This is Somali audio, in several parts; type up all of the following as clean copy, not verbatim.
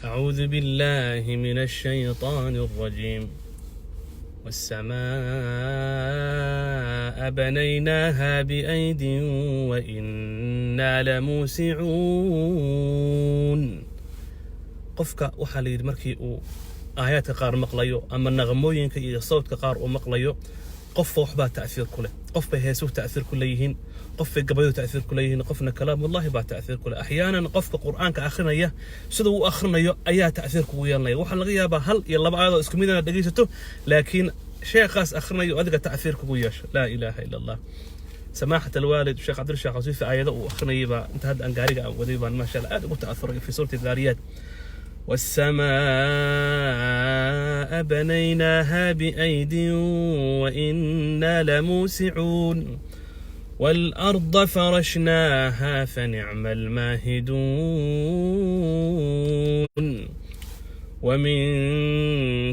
أعوذ بالله من الشيطان الرجيم. والسماء بنيناها بأيد وإنا لموسعون. Qofka waxaa la yidhi markii uu aayaadka qaar maqlayo ama naqmooyinka iyo sawdka qaar uu maqlayo, qofba waxbaa ta'hiir ku leh. Qof bay heesuhu ta'hiir ku leeyihiin, qof bay gabayadu ta'hiir ku leeyihiin, qofna kalaamullahi baa ta'hiir ku leh. Axyaanan qofka Qur'aanka akhrinaya sida uu akhrinayo ayaa ta'hiir kugu yeelanaya. Waxaa laga yaabaa hal iyo laba aayadoo isku mid inaad dhegaysato, laakiin sheekhaas akhrinayo adiga ta'hiir kugu yeesho. Laa ilaaha ila Allah. سماحة الوالد الشيخ عبد الرشاق عصيفي آياده uu akhrinayay baa inta hadda aan gaariga aan waday baan, maasha Allah, aad ugu ta'athuray في سورة الذاريات: والسماء بنيناها بأيد وإنا لموسعون، والأرض فرشناها فنعم الماهدون، ومن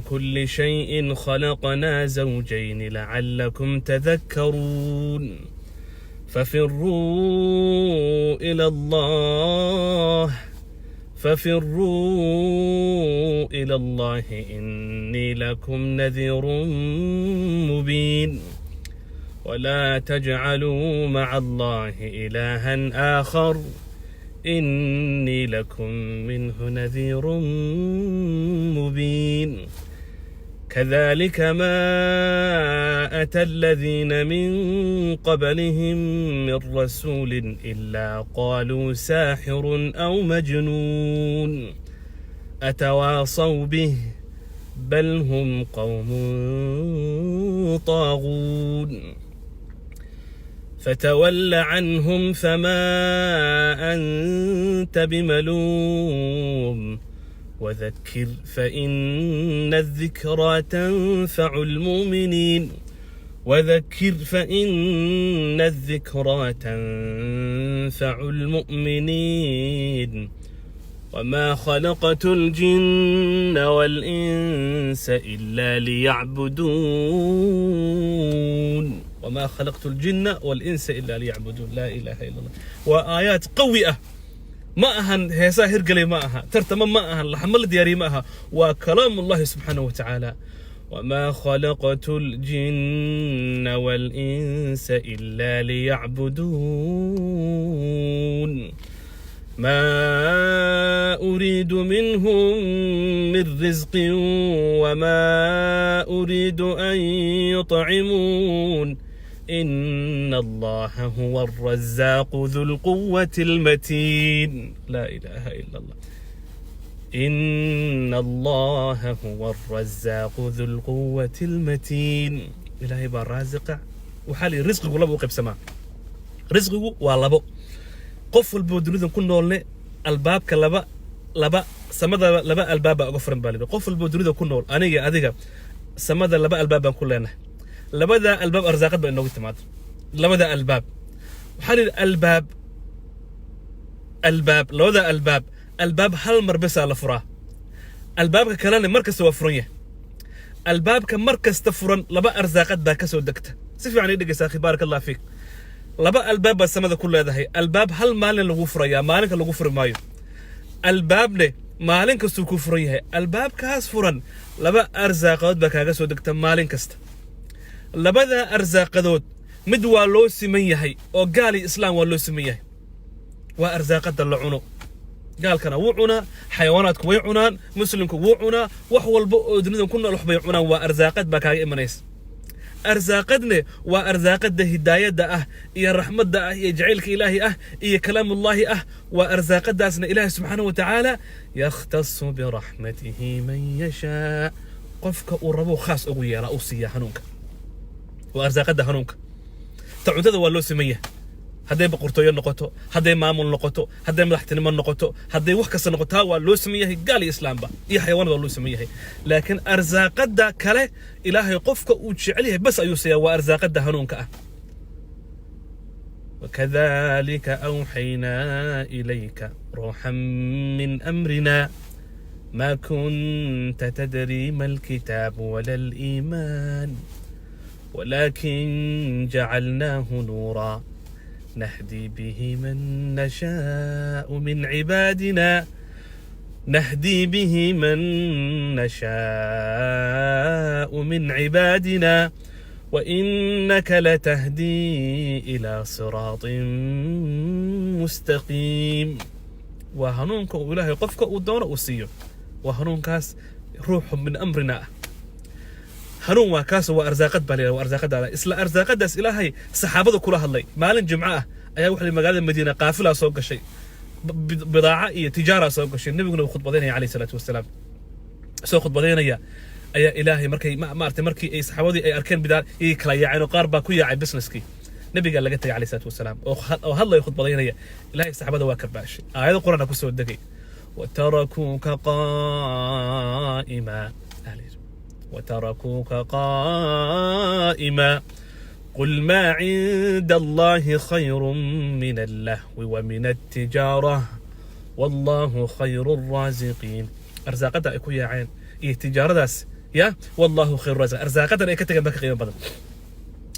كل شيء خلقنا زوجين لعلكم تذكرون، ففروا إلى الله، ففروا إلى الله، إني لكم نذير مبين، ولا تجعلوا مع الله إلها آخر، إني لكم منه نذير مبين. كذلك ما أتى الذين من قبلهم من رسول إلا قالوا ساحر أو مجنون، أتواصوا به، بل هم قوم طاغون. فتول عنهم فما أنت بملوم، وذكر فإن الذكرى تنفع المؤمنين، وذكر فإن الذكرى تنفع المؤمنين، وما خلقت الجن والإنس إلا ليعبدون. وما خلقت الجن والإنس إلا ليعبدون. لا إله إلا الله. وآيات قوية. Ma ahan heesaa hirgelay, ma aha tartamo, ma ahan laxamo la diyaariyey, ma aha, waa كلام الله سبحانه وتعالى. وما خلقت الجن والإنس إلا ليعبدون، ما أريد منهم من رزق وما أريد أن يطعمون، إن الله هو الرزاق ذو القوة المتين. لا إله إلا الله. إن الله هو الرزاق ذو القوة المتين. Ilaahay baa raasiqa. Waxaa la yidhi risqigu laba u qaybsamaa. Risqigu waa labo. Qof walboo dunidan ku noolne albaabka laba laba samada laba albaab baa uga furan baa layidhi. Qof walboo dunida ku nool, aniga, adiga, samada laba albaab baan ku leenahay. Labada albaab arsaaqad baa inoogu timaada. Labada albaab waxaa la yidhi albaab labada albaab, albaab hal mar besaa la furaa, albaabka kalena mar kasta waa furan yahay. Albaabka mar kasta furan laba arsaaqad baa ka soo degta. Si fiican ii dhegeysa, akhi, بارك الله فيك. Laba albaab baad samada ku leedahay. Albaab hal maalin lagu furayaa, maalinka lagu furi maayo. Albaabne maalin kastuu ku furan yahay. Albaabkaas furan laba arsaaqadood baa kaaga soo degta maalin kasta. Labada arsaaqadood mid waa loo siman yahay, oo gaal iyo islaam waa loo siman yahay. Waa arsaaqada la cuno. Gaalkana wuu cunaa, xayawaanaadku way cunaan, muslimku wuu cunaa, wax walba oo dunidan ku nool wax bay cunaan. Waa arsaaqad baa kaaga imanaysa. Arsaaqadne waa arsaaqada hidaayadda ah iyo raxmadda ah iyo jacaylka Ilaahi ah iyo kalaamullaahi ah. Waa arsaaqadaasna Ilaahi سبحانه وتعالى يختص برحمته من يشاء. Qofka uu rabo khaas ugu yeelaa, uu siiyaa hanuunka. Waa arsaaqada hanuunka. Ta cuntada waa loo siman yahay, hadday boqortooyo noqoto, hadday maamul noqoto, hadday madaxtinimo noqoto, hadday wax kasta noqoto, taa waa loo siman yahay, gaal iyo islaamba iyo xayawaanada waa loo siman yahay. Laakiin arsaaqada kale Ilaahay qofka uu jecel yahay bas ayuu siiyaa. Waa arsaaqada hanuunka ah. وكذلك أوحينا إليك روحا من أمرنا، ما كنت تدري ما الكتاب ولا الإيمان، ولكن جعلناه نورا نهدي به من نشاء من عبادنا. نهدي به من نشاء من عبادنا وإنك لتهدي إلى صراط مستقيم. Waa hanuunka uu Ilaahay qofka uu doono uu siiyo. Waa hanuunkaas ruuxu min amrina ah. Hanuun waa kaas, waa arsaaqad baa la, waa arsaaqadaada. Isla arsaaqadaas Ilaahay saxaabada kula hadlay maalin Jimco ah ayaa waxa magaalada Madiina qaafilaa soo gashay, bidaaca iyo tijaara soo gashay. Nebiguna uu khudbadaynaya, calayhi salaatu wasalaam, soo khudbadaynaya ayaa Ilaahay markay maaragtay markii ay saxaabadii ay arkeen bidaa iyay kala yaaceen oo qaar baa ku yaacay businesskii. Nabigaa laga tegay, calayhi salaatu wasalaam, oo hadlaya, khudbadaynaya. Ilaahay saxaabada waa karbaashay, aayado Qur'aana ku soo degay. وتركوك قائما، وتركوك قائما، قل ما عند الله خير من اللهو ومن التجارة والله خير الرازقين. Arsaaqada ay ku yaaceen iyo tijaaradaas ya والله خير الرازقين. Arsaaqadan ay ka tageen ba ka qiimo badan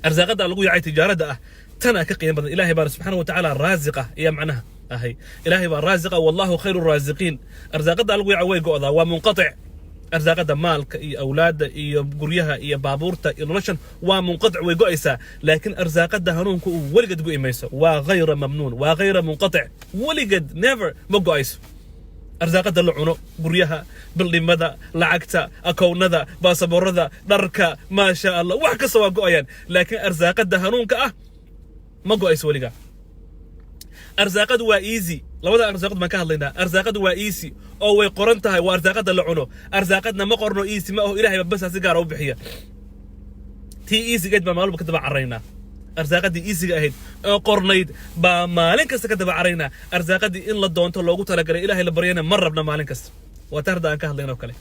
arsaaqada lagu yaacay tijaarada ah, tana ka qiimo badan. Ilaahay baa subxaana watacaala raasiqa iyo macnaha ahay. Ilaahay baa raasiqa, والله خير الرازقين. Arsaaqada lagu yaacay way go'daa, waa munqatic. Arsaaqada maalka iyo awlaadda iyo guryaha iyo baabuurta iyo noloshan waa munqatic, way go'aysaa. Laakiin arsaaqada hanuunka uu weligeed go'i mayso, waa غير ممنون, waa غير منقطع, weligeed never ma go'ayso. Arsaaqada la cuno, guryaha, bildhimada, lacagta, akownada, baasaboorada, dharka, maasha Allah, wax kasta waa go'ayaan. Laakiin arsaaqada hanuunka ah ma go'ayso weligaa. Arsaaqadu waa easy. Labada arsaaqad baan ka hadlaynaa. Arsaaqadu waa easy oo way qoran tahay, waa arsaaqada la cuno. Arsaaqadna ma qorno, easy ma aho, Ilahay baa basa si gaara u bixiya. Tii easygeed baa maalba ka daba carraynaa. Arsaaqadii easyga ahayd oo qornayd baa maalin kasta ka daba caraynaa. Arsaaqadii in la doonto loogu talagalay, Ilaahay la baryana, ma rabna maalin kasta. Waa ta hadda aan ka hadlayn oo kale.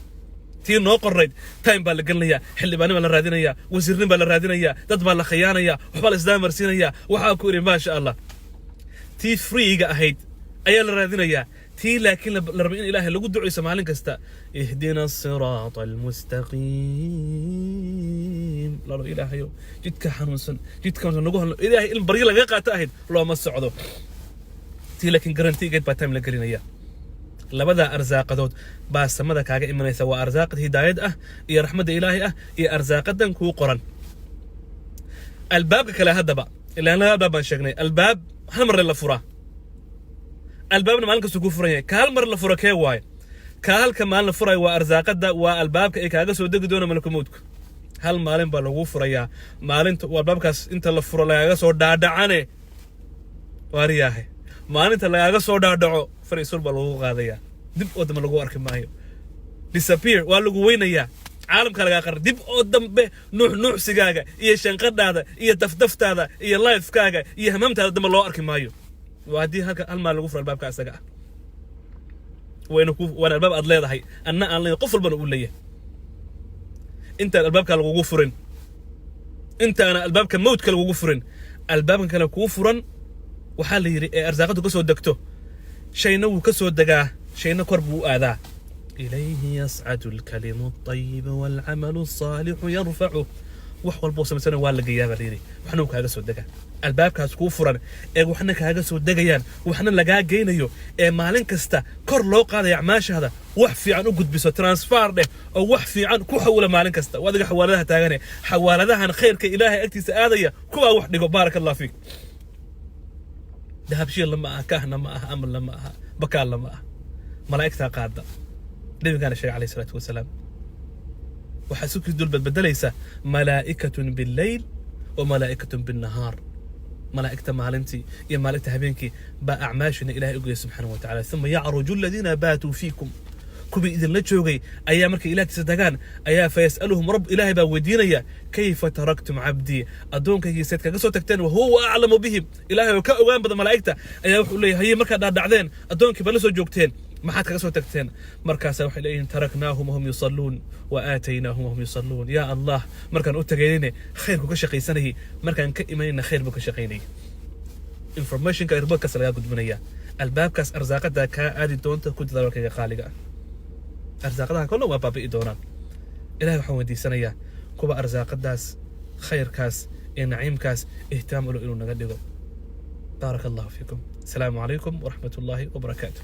Tii noo qornayd time baa la gelinayaa, xildhibaanin baa la raadinayaa, wasiirnin baa la raadinayaa, dad baa la khiyaanayaa, waxbaa la isdaamarsiinayaa. Waxaa ku idhi, maasha Allah, tii freega ahayd ayaa la raadinayaa. Tii laakiin la rabay in Ilaahay lagu ducayso maalin kasta, اهدنا الصراط المستقيم, lalo Ilaahayo jidka xanuunsan, jidka xanuunsan nagu hadlo Ilaahay, in baryo laga qaato ahayd looma socdo. Tii laakiin guaranteegeed baa time la gelinaya. Labada arsaaqadood baa samada kaaga imanaysa, waa arsaaqad hidaayad ah iyo raxmadda Ilaahay ah iyo arsaaqadan kuu qoran. Albaabka kale haddaba, ilaan laba albaab baan sheegnay, albaab hal mar la furaa, albaabna maalin kasta kuu furan yahay. Ka hal mar la furo kee waaye? Ka halka maalin la furayo waa arsaaqada, waa albaabka ay kaaga soo degi doona malakumowdku. Hal maalin baa lagu furayaa. Maalinta uu albaabkaas inta la furo lagaaga soo dhaadhacane, waariyaahay, maalinta lagaaga soo dhaadhaco fariisul baa lagu qaadayaa, dib oo dambe lagu arki maayo. Disappear, waa lagu weynayaa, caalamka lagaa qaran. Dib oo dambe nuux nuuxsigaaga iyo shanqadhaada iyo dafdaftaada iyo lifekaaga iyo hamaamtaada dambe loo arki maayo. Waa haddii halka hal maal lagu furo albaabka isaga ah. Wayna ku waana albaab aad leedahay, anna aan leeyahay, qof walbana uu leeyahay. Intaan albaabka lagugu furin, intaana albaabka mawdka lagugu furin, albaabkan kale kuu furan waxaa la yidhi ee arsaaqadu ka soo degto, shayna wuu ka soo degaa, shayna kor buu u aadaa. إليه يصعد الكلم الطيب والعمل الصالح يرفعه. Wax walboo samaysana waa la geeyaa baa layidhi, waxna uu kaaga soo degaa. Albaabkaas kuu furan ee waxna kaaga soo degayaan, waxna lagaa geynayo, ee maalin kasta kor loo qaadaya acmaashaada, wax fiican u gudbiso, transfer dheh oo wax fiican ku xawila maalin kasta. Waa adiga xawaaladaha taagane, xawaaladahan khayrka Ilaahay agtiisa aadaya kuwaa wax dhigo. بارك الله فيك. Dahabshiil lama aha, Kaahna ma aha, Amal lama aha, Bakaal lama aha, malaa'igtaa qaada. Nabigaana sheegay, calayhi salaatu wasalaam, waxaa si dul badbedelaysa ملائكة بالليل وملائكة بالنهار. Malaa'igta maalintii iyo maalinta habeenkii baa acmaashina Ilahay ogaya subxaanahu wa tacala. ثم يعرج الذين باتوا فيكم, kuwii idinla joogay ayaa markay ilaahtiisa tagaan ayaa فيسألهم رب, Ilaahay baa weydiinaya, كيف تركتم عبدي, addoonkaygii seed kaga soo tagteen? وهو أعلم بهم, Ilaahay oo ka ogaan badan malaa'igta ayaa wuxuu leeyahay, haye, markaad dhaadhacdeen addoonkii ba la soo joogteen, maxaad kaga soo tagteen? Markaasa waxay leeyihiin, تركناهم وهم يصلون وآتيناهم وهم يصلون. Ya Allah, markaan u tagaynayne khayrku ka shaqaysanayay, markaan ka imanayna khayr buu ka shaqaynayay. Informationka airportkaas lagaa gudbinaya, albaabkaas arsaaqada kaa aadi doonta ku dadaalkayga qaaliga ah. Arsaaqadaha kolle waa baabi'i doonaan. Ilahay waxaan weydiisanayaa kuwa arsaaqadaas, khayrkaas iyo naciimkaas ihtimaam ulo inuu naga dhigo. بارك الله فيكم. السلام عليكم ورحمة الله وبركاته.